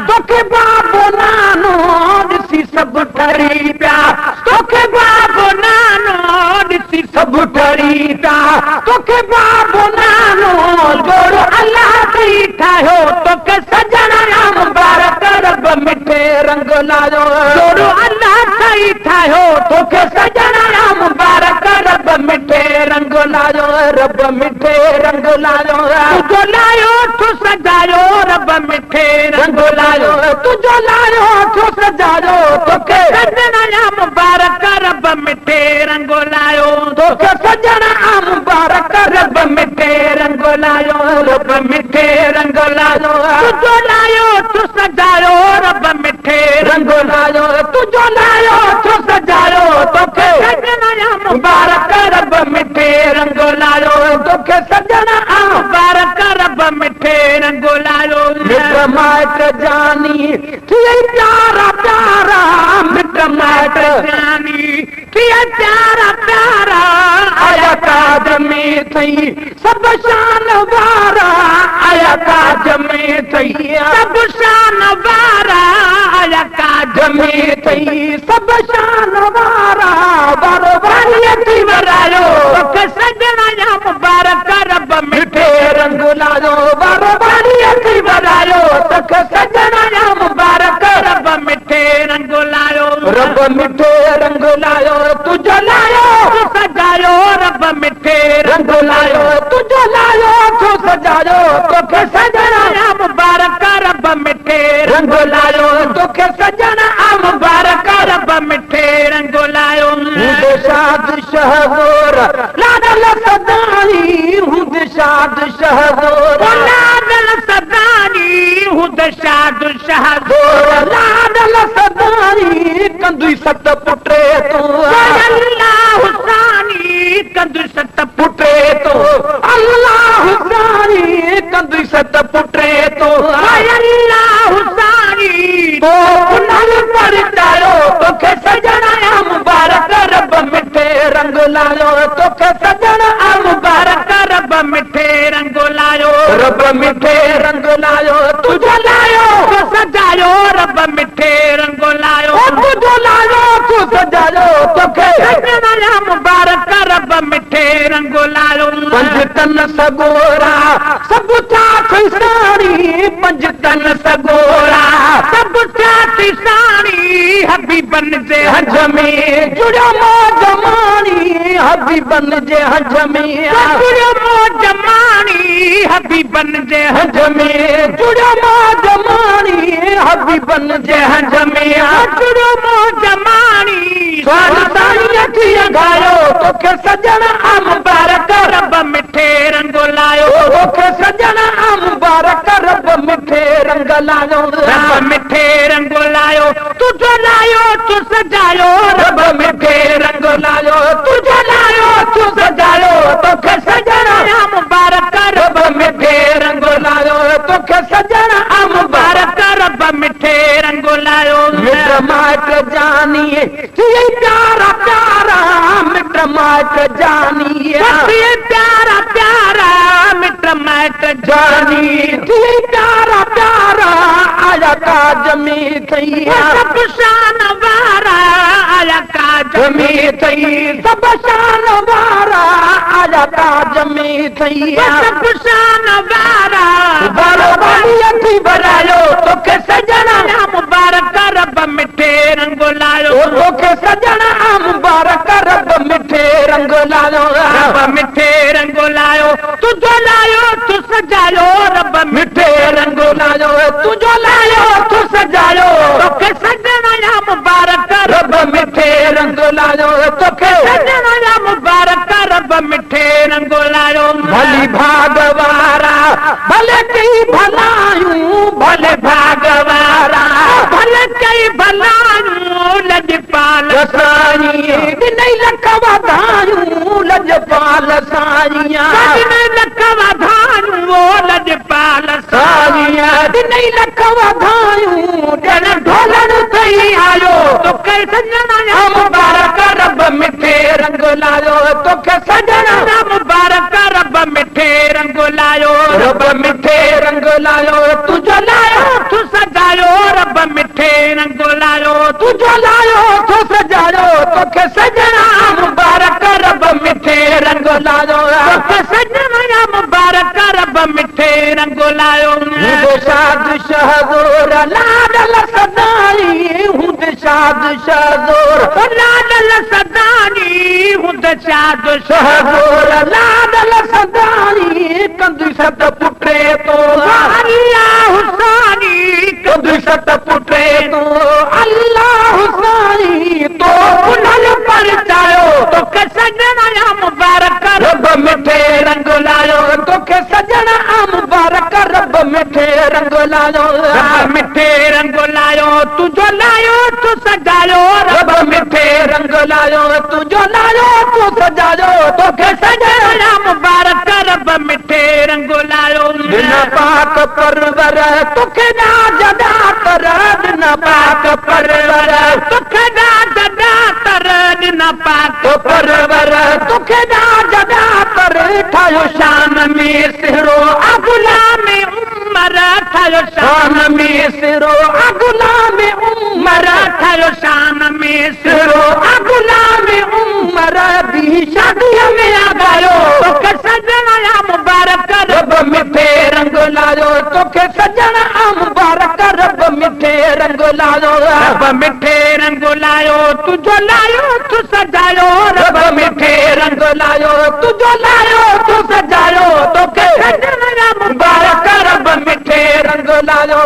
तोखे बाबो नानो ॾिसी सभु ठरी पिया, तोखे बाबो नानो ॾिसी सभु ठरी पिया, तोखे बाबो नानो जोड़ो अल्लाह थई ठाहियो, तोखे सजण मुबारक रब मिठे रंग लायो, जोड़ो अल्लाह थई ठाहियो, तोखे सजण मुबारक रब मिठे रंग लायो, रब मिठे रंग लायो, तुझो लायो तू सजायो, रब मिठे रंग लायो, तुझो लायो तू सजायो, तोखे सजण मुबारक रब मिठे रंग लायो, तोखे सजण मुबारक रब मिठे रंग लायो, रब मिठे रंग लायो, तुझो लायो तू सजायो, रब मिठे रंग लायो, तुझो लायो तू सजायो, तोखे सजण मुबारक रब मिठे रंग लायो, तोखे सजण मुबारक रब मिठे रंग लायो। मिट माइट जानी थी प्यारा प्यारा, मिट माइट जानी थी प्यारा प्यारा, आया काज में थई सब शान वारा, आया काज में थई सब शान वारा, आया काज में थई सब शान वारा, वारो वारी थी वरायो, तोखे सजण मुबारक रब मिठे रंग लायो, वारो वारी थी वरायो, तोखे सजण मुबारक रब मिठे रंग लायो, रब मिठे रंग लायो, तुझो लायो तू सजायो, रब मिठे रंग लायो, तुझो लायो तू सजायो, तोखे सजण मुबारक रब मिठे रंग लायो, तोखे सजण मुबारक रब मिठे रंग लायो। शाद शहज़ोर लाडल सदाई, हुद शाद शहज़ोर लाडल सदाई, हुद शाद शहज़ोर लाडल सदाई, कंदुई सत पुटे तो अल्लाह सानी, कंदुई सत पुटे तो अल्लाह सानी, कंदुई सत पुटे तो अल्लाह सानी, तो नल पर चायो, तोखे सजण मुबारक रब मिठे रंग लायो, तोखे सजण मुबारक रब मिठे रंग लायो, रब मिठे रंग लायो, तुझो लायो तू सजायो, रब मिठे रंग लायो, तुझो लायो तू सजायो, तोखे सजण मुबारक रब मिठे रंग लायो। पंजतन सगोरा सब था साणी, पंजतन सगोरा सब था साणी, हबीबन जे हंज में जुड़ियो मौज माणी, हबीबन जे हंज में जुड़ियो मौज माणी, हबीबन जे हंज में जुड़ियो मौज माणी, हबीबन जे हंज में जुड़ियो मौज माणी, साईं थी गायो, तोखे सजण मुबारक रब मिठे रंग लायो, तोखे सजण मुबारक रब मिठे रंग लायो, रब मिठे रंग लायो, तुझो लायो तू सजायो, रब मिठे रंग लायो, तुझो लायो तू सजायो, तोखे सजण मुबारक रब मिठे रंग लायो, तोखे सजण मुबारक रब मिठे रंग लायो। मिट माइट जानी थी प्यारा प्यारा, मिट माइट जानी थी प्यारा प्यारा, मिट माइट जानी थी प्यारा प्यारा, आया काज में थई सब शान वारा, आया काज में थई सब शान वारा, आया काज में थई सब शान वारा, वारो वारी थी वरायो, तोखे सजण मुबारक रब मिठे रंग लायो, तोखे सजण मुबारक रब मिठे रंग लायो, रब मिठे रंग लायो, तुझो लायो तू सजायो, रब मिठे रंग लायो, तुझो लायो तू सजायो, तोखे सजण मुबारक रब मिठे रंग लायो, तोखे सजण मुबारक रब मिठे रंग लायो। भली भाग वारा भले कई भलायूं, भले भाग वारा भले कई भलायूं, लजपाल साईं ॾिनई लख वाधायूं, लजपाल साईं ॾिनई लख वाधायूं, लजपाल साईं ॾिनई लख वाधायूं, ॼण ढोलण थई आयो, तोखे सजण मुबारक रब मिठे रंग लायो, तोखे सजण मुबारक रब मिठे रंग लायो, रब मिठे रंग लायो, तुझो लायो तू सजायो, तुंहिंजो लायो थो सजायो, तोखे सजना मुबारक रब मिठे रंग लायो, तोखे सजना मुबारक रब मिठे रंग लायो। शाद शहज़ोर लाडल सदाई, हुंद शाद शहज़ोर लाडल सदाई, हुंद शाद शहज़ोर लाडल सदाई, कंद सत पुटे तो अल्लाह हुसैनी, कंद सत पुटे तो अल्लाह हुसैनी, तो उन्हनि परचायो, तोखे सजना मुबारक रब मिठे रंग लायो, तोखे सजना मुबारक रब मिठे रंग लायो, रब मिठे रंग लायो, तुंहिंजो लायो तूं सजायो, रब मिठे रंग लायो, तुंहिंजो लायो तूं सजायो, तोखे सजना मुबारक रब मिठे रंग लायो। बिना पाक परवर तोखे नाज दातर, बिना पाक परवर तोखे नाज दातर, बिना पाक परवर तोखे नाज दातर, ठाहियो शान में सिरो गुलाम उमर, ठाहियो शान में सिरो गुलाम उमर, ठाहियो शान में सिरो गुलाम उमर, बी शादीअ में आगायो, तोखे सजना मुबारक रब मिठे रंग लायो, तोखे सजना मुबारक रब मिठे रंग लायो, रब मिठे रंग लायो, तुंहिंजो लायो तूं सजायो, रब मिठे रंग लायो, तुंहिंजो लायो तूं सजायो, तोखे सजना मुबारक रब मिठे रंग लायो,